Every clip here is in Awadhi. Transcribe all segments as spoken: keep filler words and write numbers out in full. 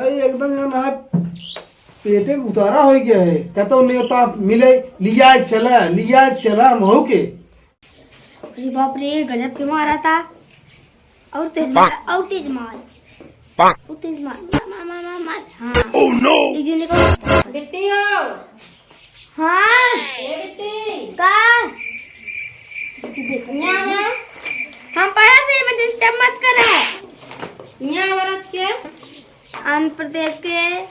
एकदम जो ना पेटे उतारा हो गया है। कहता हूँ, "नेवता मिले, लिया चला, लिया चला, महू के।" अरे बाप रे, गजब के मारा था। और तेज मार, और तेज मार। और तेज मार, मार, मार, मार, मार, मार। हाँ। Oh no! एक जने को। बिट्टी हो। हाँ। ए बिट्टी। का? यहाँ आवा। हम पढ़त ही, मैं disturb मत करा। यहाँ आवा रच के। आंध्र प्रदेश के।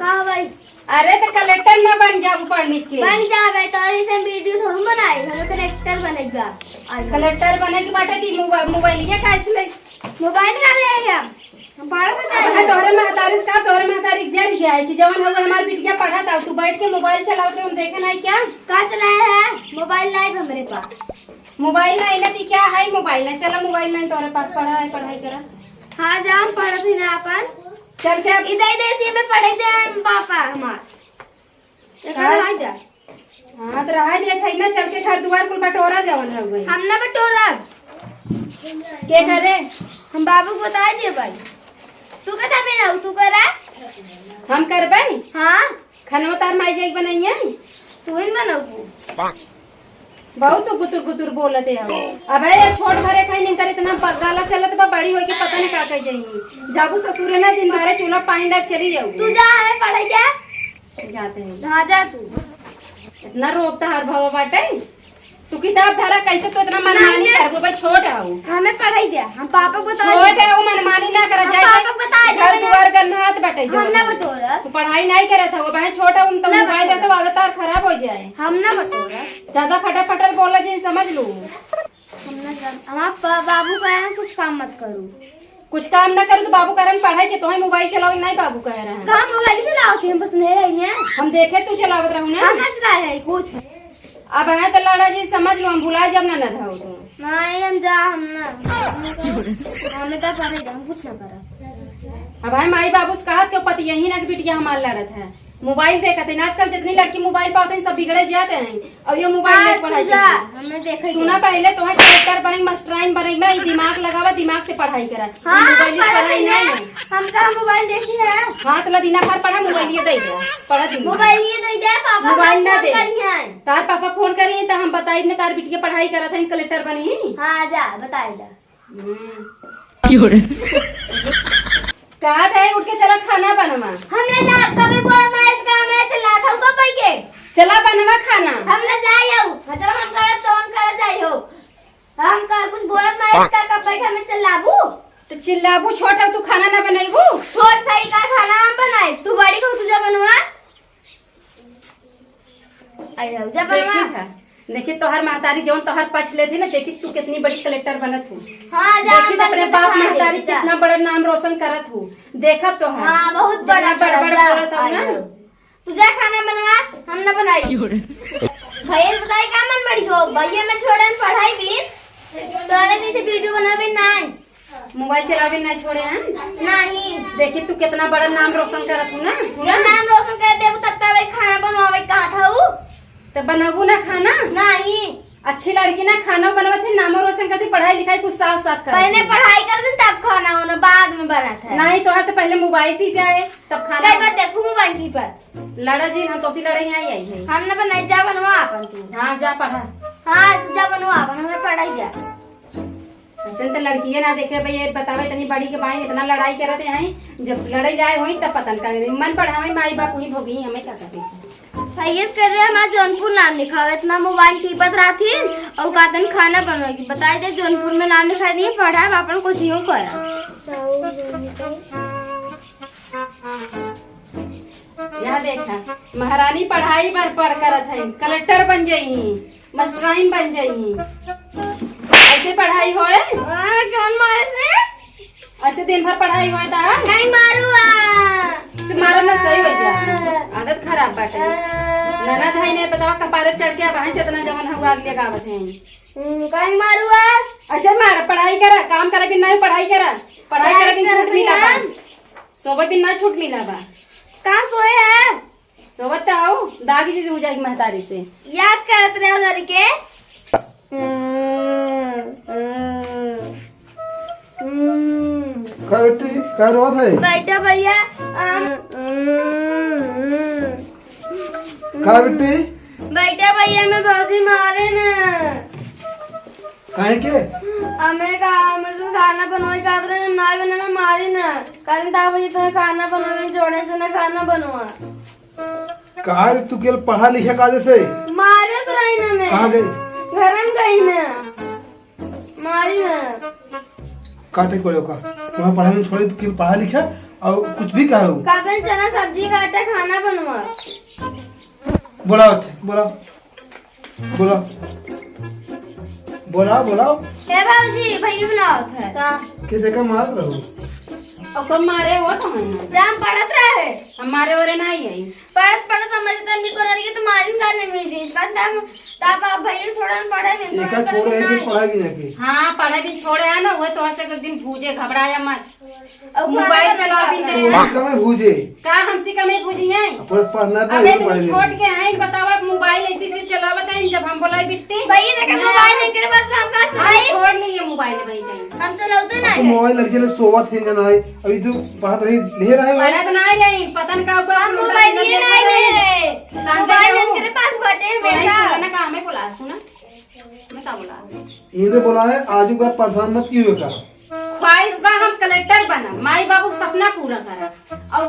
का भाई? अरे तो कलेक्टर ना बन जाबू पढ़ लिख के। बन जाबे, तोरे से video थोड़ू बनाई, हमें कलेक्टर बनेगा। आज कलेक्टर बने के बाटे कि मोबाइल, मोबाइलिया का इसलिए? मोबाइल ना ले आए हम। हम पढ़त अब है। तोहरे महतारी से का, तोहरे महतारी जल जाए कि जवन हवे हमार बिटिया पढ़त आउ, तू बैठ के मोबाइल चलावत रहो, हम देखे नहीं क्या? का चलाए है? मोबाइल नहीं हमरे पास। मोबाइल नहीं ना, ती क्या है मोबाइल नहीं? चला मोबाइल नहीं तोहरे पास, पढ़ा है, पढ़ाई करा। हाँ, जा, हम पढ़त ही ना अपन। चल के अब इधर, इधर से मैं पढ़े दे पापा हमार। तो का? चल, आ जा। हाँ, तो रहा दे था ना, चल के घर दुआर कुल बटोरा जवन हो गई। हम ना बटोरब। के करे? हम बाबू को बता दे भाई। तू कथा पे ना, तू करा? हम करबे? हाँ। खाना तार माई जाई बनाइए? तू ही बनबू। बहुत तो गुतुर गुतुर बोलत है। अबे ये छोट भरे खाई नहीं कर इतना ब-, गाला चलत बा, बड़ी होई के पता नहीं का कह जाई। जाबू ससुरे ना दिन भरे चूल्हा पानी लग चली जाऊ। तू जा, हमें पढ़े जा। जाते हैं। हाँ, जा तू। इतना रोब तहार भवा बाटे। तू किताब धरा, कैसे तू इतना मनमानी नहीं, करबो? भाई छोट हऊ। हमें पढ़ाई दे, हम पापा को बता छोट दे। है, वो मनमानी ना करा हम जाए। पापा को बता दे, घर मैंने दुआर गन्हात बाटे हम जो। ना बटोरब। तू पढ़ाई नहीं करत हो, भाई छोट है, हम तो ना मोबाइल बटोरब। देते आदत तार खराब हो जाए। हम ना बटोरब। ज्यादा फटाफट बोला जी, समझ लो। हम ना जान, हमार पा-, बाबू कहे हैं कुछ काम मत करो। कुछ काम ना करू तो बाबू कारण पढ़ाई के, तोहे मोबाइल चलावे नहीं बाबू कह रहे हैं। कहाँ मोबाइल चलावत है, हम बस नहीं आई हैं। हम देखे तू चलावत रहू ना। हम ना चलाए हैं कुछ। अब है तो लड़ा जी, समझ लो, हम भुला जब ना, ना धाओ तू। नहीं, हम जा, हम ना। हमें तो पढ़े दे, हम कुछ ना करब। अब है माई बाबू से कहत के पति यही ना कि बिटिया हमार लड़त है। मोबाइल देखत है। आजकल जितनी लड़की मोबाइल पावत हैं, सब बिगड़े जाते हैं। और ये मोबाइल हाँ, लेके पढ़ाई तू जा, करती है। हमें देखे सुना के। पहले तो है कलेक्टर बने, मास्टराइन बने, ना ये दिमाग लगावा, दिमाग से पढ़ाई करा। हाँ, मोबाइल से पढ़ाई नहीं है। हम कहाँ मोबाइल देखी है? हाँ, तो ला दिना भर पढ़ा, मोबाइल ये दे दे। पढ़ा दिन भर। मोबाइल ये दे दे, पापा मोबाइल ना दे। तार पापा फोन करी तो हम बताई ने तार बिटिया पढ़ाई करत है, कलेक्टर बनी। हाँ, जा, बताई दे। हम्म। क्यों रे? कहा था, उठ के चला खाना बनवा। हम ना जाब, कभी बोल मारे तो काम है, चिल्ला था, उनको पै के। चला बनवा खाना। हम ना जाई हो, जब हम करब तो हम कर जाई हो। हम का कुछ बोलत मारे का, कब बैठा में चिल्लाबू? तो चिल्लाबू, छोट है तू, खाना ना बनैबू? छोट है का खाना हम बनाई? तू बड़ी हो, तू जा बनवा। आई जाओ, जा बनवा। देखी था, देखी तोहर महतारी जौन तोहर पक्ष लेती ना, देखी तू कितनी बड़ी कलेक्टर बनत हो। हाँ, जा, देखी तो अपने बाप महतारी कितना बड़ा नाम रोशन करत हो। देखब तोहर हाँ, बहुत बड़ा बड़ा बोलत हो ना। तू जा खाना बनवा, हम ना बनाई। भैया से बताई का मन बड़ी हो, भैया में छोड़े हम पढ़ाई भी, तोरे जैसे वीडियो बनावे ना। मोबाइल चलावे ना छोड़े हैं? नहीं। देखी तू कितना बड़ा नाम रोशन करत हो ना, पूरा नाम रोशन कर देबू तब तब खाना बनवावे कहा था उ? तो बनबू ना खाना? नहीं। अच्छी लड़की ना खाना बनवत है, नामो रोशन करती, पढ़ाई लिखाई कुछ साथ साथ कर। पहले पढ़ाई कर दिन तब खाना होना बाद में बनत है। नहीं, तोहर तो पहले मोबाइल टीपे आए तब खाना। कई बार देखू मोबाइल टीपे। लड़ा जी, हम तोसी लड़ाई आई आई है। हम ना बनाई, जा बनवा अपन तू। हाँ, जा पढ़ा। हाँ, तू जा बनवा अपन, हमें पढ़ाई जा। ऐसे तो लड़किए ना देखे भाई, ये बतावे इतनी बड़ी के भाई इतना लड़ाई करते हैं, जब लड़ाई जाए होई तब पता नहीं का मन पढ़ावे, माई बाप वही भोगी, हमें क्या करते। भाई ये कर रहे हमारा जौनपुर नाम लिखावे, इतना मोबाइल टीपत रहती और कहतन खाना बनवाई, बताई दे जौनपुर में नाम लिखा दिए, पढ़ा अपन कुछ यूं करा। यह देखा, महारानी पढ़ाई पर पढ़ करत है, कलेक्टर बन जाई, मास्टराइन बन जाई। ऐसे पढ़ाई होए? हाँ, कौन मारे से? ऐसे दिन भर पढ़ाई होए ता? नहीं मारू आ। से मारो ना, सही हो जा। आदत खराब बाटे। ननद है ने बतावा, कपारे चढ़ के अब है से इतना जवन हुआ आग लगावत है। हम्म, कहीं मारू आ। ऐसे मार, पढ़ाई करा, काम करा भी नहीं, पढ़ाई करा। पढ़ाई करा भी छूट मिला बा। सोबे भी ना छूट मिला बा। कहाँ सोए है? सोवत तो आओ, दागी जी हो जाएगी महतारी से। याद करत रहे हो लड़के। का बेटी, का रोत है? बैठा भैया। का बेटी? बैठा भैया, मैं भौजी मारे न। काहे के? हमें का, हमें से खाना बनवाई का रहे, ना बने में मारी न। कारण ता भैया तो खाना बनवाई, जोड़े से ना खाना बनवा। का रे, तू केल पढ़ा लिखा का जैसे? मारे तो रही ना मैं। कहाँ गई? घर में गई ना। मारी ना। काटे पड़े का? तुम्हारा पढ़ाई में छोड़े, तू केल पढ़ा लिखा और कुछ भी कहो। काटन चना सब्जी काटे, खाना बनवा। बोला बच्चे, बोला। बोला। बोला, बोला। ए बाबूजी, भैया बुलावत है। का? किसे का मारत रहो? ओकर मारे होत हमें ना। राम पढ़त रहे। हम मारे ओरे ना आई आई। पढ़त, पढ़त हमारे तन निको लड़की तो मारिन गाने में जी। का ताप, ताप आप भैया छोड़न पढ़े में, एका तोरा छोड़े है कि नहीं। पढ़ाई भी ना की? हाँ, पढ़ाई भी छोड़े है ना, वो तो हंसे एक दिन भूजे, घबराया मत। और मोबाइल खाना चलाओ भी बनाओ। दे। तू कमे भूजे। का हमसे कमे भूजी है? अपने पढ़ना पे अबे ही तो पढ़े छोट नहीं। के हैं, बताओ, आप मोबाइल ऐसे से चलावत हैं, जब हम बोला बिट्टी। भाई, देखे ना। मोबाइल नहीं करे, बस हम का हम चलाई? छोड़ लिए मोबाइल भाई, नहीं। हम चलाते अब तो नहीं। मोबाइल लड़के ले सोवत है ना, है। अभी तो पढ़त रही, ले रहे हो। पढ़त ना रही, पतन का ऊपर हम मोबाइल लिए नहीं ले रहे। शांत मोबाइल रहो। इनके पास बाटे तो नहीं हमेशा। सुना ना, का हमें बोला, सुना? मैं का बोला? ये तो बोला है, आज का परेशान मत कियो का। ख्वाहिश बा हम कलेक्टर बनब, माई बाबू सपना पूरा करब। और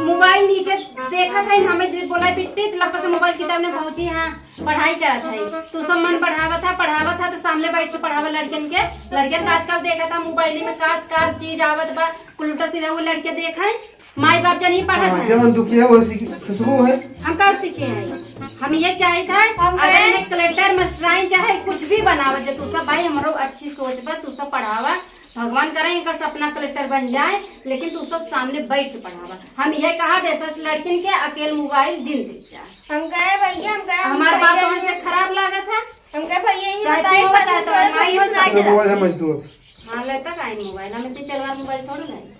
मोबाइल नीचे देखत है, हमें जो बोला बिट्टी, तो लपस से मोबाइल किताब में भौजी, हाँ, पढ़ाई करत है। तू सब मन बढ़ावत है, पढ़ावत है, तो सामने बैठ के पढ़ावा लड़कियन के। लड़कियन का आजकल देखत है, मोबाइल में कास कास चीज आवत बा, कुल उल्टा सीधा वो लड़के देखे। माई बाप जन ही पढ़त हाँ, है। जवन दुखिया वो सीख-, ससुरो है। हम का सीखे हैं? हम ये चाहित है, हम अगर हैं। इन्हें कलेक्टर, मास्टराइन चाहे कुछ भी बनावत जे, तू सब भाई हमरो अच्छी सोच बा, तू सब पढ़ावा, भगवान करे इनका सपना कलेक्टर बन जाए, लेकिन तू सब सामने बैठ के पढ़ावा। हम ये कहा बेसस लड़किन के अकेल मोबाइल जिन दे जा। हम गए भैया, हम गए, हम हमार बात भैया तोहन से खराब लागत है? हम गए भैया, ये चाहे बताई तू हो, बात चाहे हम तोहर तोहर माई हो, माई सुना के तो मोबाइल रख। हम तू। हाँ, लेता काहे मोबाइल? हम इतनी चलवार मोबाइल थोड़ी लाई।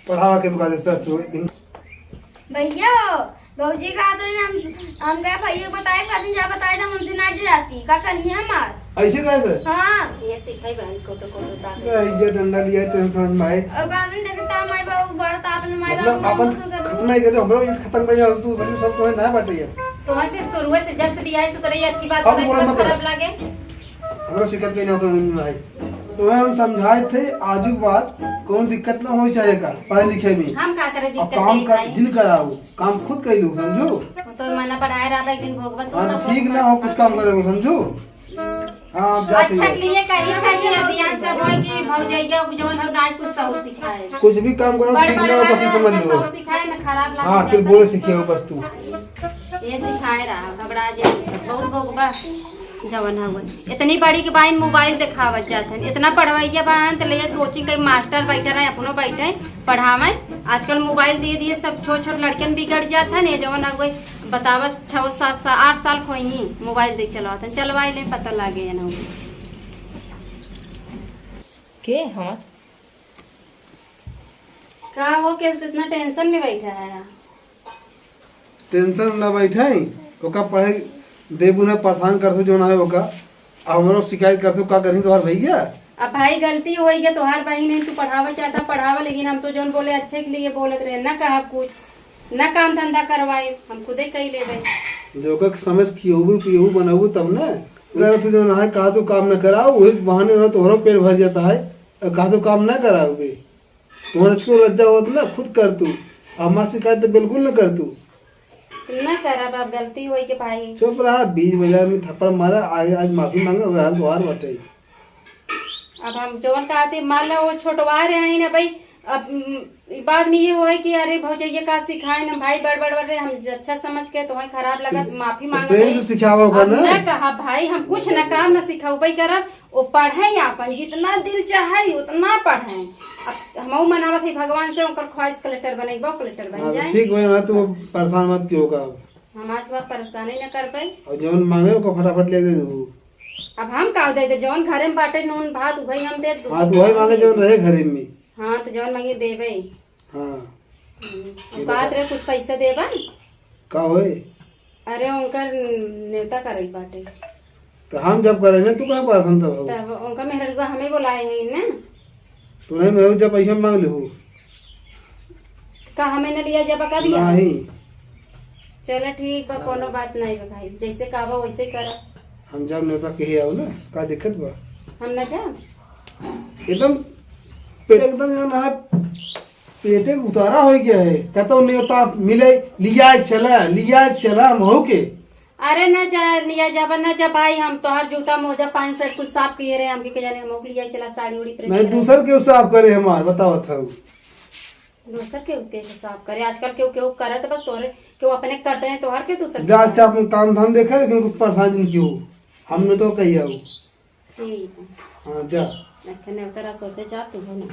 पढ़ा के दुकान पे दस रुपये। भैया हो, भौजी का तो हम, हम गए भैया को बताए, कहते जा बताए, हम उनसे ना जाती। का करनी है हमार? ऐसे कैसे? हाँ। ये सिखाई बहन, कोटो कोटो ताकत। ये जे डंडा लिया है, तेरे समझ में आए। और कहते देखता माई बाबू बड़ा था, अपने माई मतलब बाबू अपन मौसम कर खत्म ही कर दो, हमरो ये खत्म कर जाओ, तू बच्चे सब तो है ना बाटे ये। तो वैसे शुरू से जब से भी आई सो करे, ये अच्छी बात हाँ, तो है, बोला सब मत। खराब लागे। हमरो शिकायत के ना तो नहीं आए। तो हम समझाए थे आजू बात, कौन दिक्कत ना होई चाहे का पढ़े लिखे में। हम का करे और दिक्कत काम नहीं कर, भाई। जिन कराओ, काम खुद कर लो, समझो। वो तो मना पढ़ाए रहा, एक दिन भोगबा तू हाँ, तो सब ठीक भोगबा। ना हो, कुछ काम करे हो, समझो। हाँ, आप जाते अच्छा हो। लिए कही था कि अब यहाँ से होए कि भौजैया जौन हो ना कुछ सहूर सिखाए। कुछ भी काम करो, बड़ ठीक बड़ ना हो, बात बस है, समझ अच्छा लो। सहूर सिखाए ना, खराब लागे हाँ, फिर जाता बोले है। सीखे हो बस तू। ये सिखाए रहा, घबरा जाए, बहुत भोगबा। जवन हउवे। इतनी बड़ी के बाइन मोबाइल देखावत जात हन। इतना पढ़वैया बान त ले कोचिंग के मास्टर बैठे रहे, अपनो बैठे पढ़ावे। आजकल मोबाइल दे दिए, सब छोट छोट लड़कन बिगड़ जात हन। ये जवन हउवे बतावस छः सात साल, आठ साल खोई मोबाइल देख चलावत हन। चलवाई ले पता लागे या ना हुए। के हमार? का हो, कैसे इतना टेंशन में बैठा है? टेंशन ना बैठाई, ओका पढ़े देबू ना, परेशान करते जो ना है ओका। आ हमरो शिकायत करते का करही तोहार भैया? अब भाई गलती होई गया, तोहार बहिन है, तू पढ़ावा चाहता पढ़ावा, लेकिन हम तो जौन बोले अच्छे के लिए बोलत रहे, ना कहा कुछ, ना काम धंधा करवाए, हम खुदे कई लेबे। जो ओका समझ खियौबू पियौबू बनौबू तब ना। अगर तू जो ना है कहा तू काम ना कराओ, वही बहाने ना तोहरो पेट भर जाता है, और कहा तू काम ना कराओ बे। तुम्हारे इसको लज्जा होत ना, खुद कर तू। हमार शिकायत तो बिल्कुल ना कर तू। ना करब, अब गलती होई के भाई। चुप रहा, बीच बाजार में थप्पड़ मारा, आज, आज माफी मांगा, वह हाल तोहार बटे। अब हम जवन कहते, मान लो वो छोटवा रहे हैं ना भाई, अब, उम, बाद में ये होए कि अरे भौजैया का सिखाए ना भाई, बड़ बड़ बड़ रहे, हम अच्छा समझ के तोहे खराब लगत, माफी तो मांगत प्रेम है। से सिखावा ओकर अब ना। ना कहा भाई, हम कुछ ना काम ना सिखौबे करब, वो पढ़े आपन, जितना दिल चाहे उतना पढ़े। अब हमहू मनावत है भगवान से, ओकर ख्वाहिश कलेक्टर बनेबा, कलेक्टर बन हाँ, तो जाए। ठीक होए ना, तू बस। परेशान मत कियो का अब। हम आज बार परेशानी न कर पाई। और जौन मांगे ओका फटाफट ले दे देबू। अब हम का दे दे, जौन घरे में बाटे नून भात उहई हम दे देबू। हाँ, तो वही मांगे जौन रहे घरे में। हाँ, तो जौन मांगे देबे। हाँ। हम्म, ये तो कहत बता। रहे कुछ पैसा देबा। का होए? अरे, उनकर नेवता करई बाटे। तो हम जब करे ना, तू कहाँ पर हन तब हो? तब उनका मेहररुआ हमें बोलाए हैं ना। तो नहीं, मैं जब पैसा मांग ले हो। का हमें न लिया जाबा का बिया? नहीं। चलो ठीक बा, कोनो बात नहीं बा भाई, जैसे कहबा वैसे ही करा। हम जब नेवता कहे आओ ना, का दिक्कत बा? हम न जाब। एकदम पेट एकदम जो ना है, पेटे उतारा हो गया है। कहता हूँ नेवता मिले, लिया चला, लिया चला, हम हो के। अरे न जा, लिया जाबा न जा भाई, हम तोहार जूता मोजा पैंट शर्ट कुल साफ किए रहे, हमके के जाने हम ओक लिया चला साड़ी उड़ी प्रेस नहीं, करे। दूसर के साफ करे हमार, बताओ था। दूसर के के साफ करे, आजकल केहू केहू करत बा तोरे, केहू अपने करते हैं तोहर के दूसर के जा साफ। अच्छा, अपन काम धाम देखा, लेकिन कुछ परेशान जिन क्यों, हमने तो कही आओ। ठीक है। हाँ जा। रखने उतरा सोचे जा तू हो ना।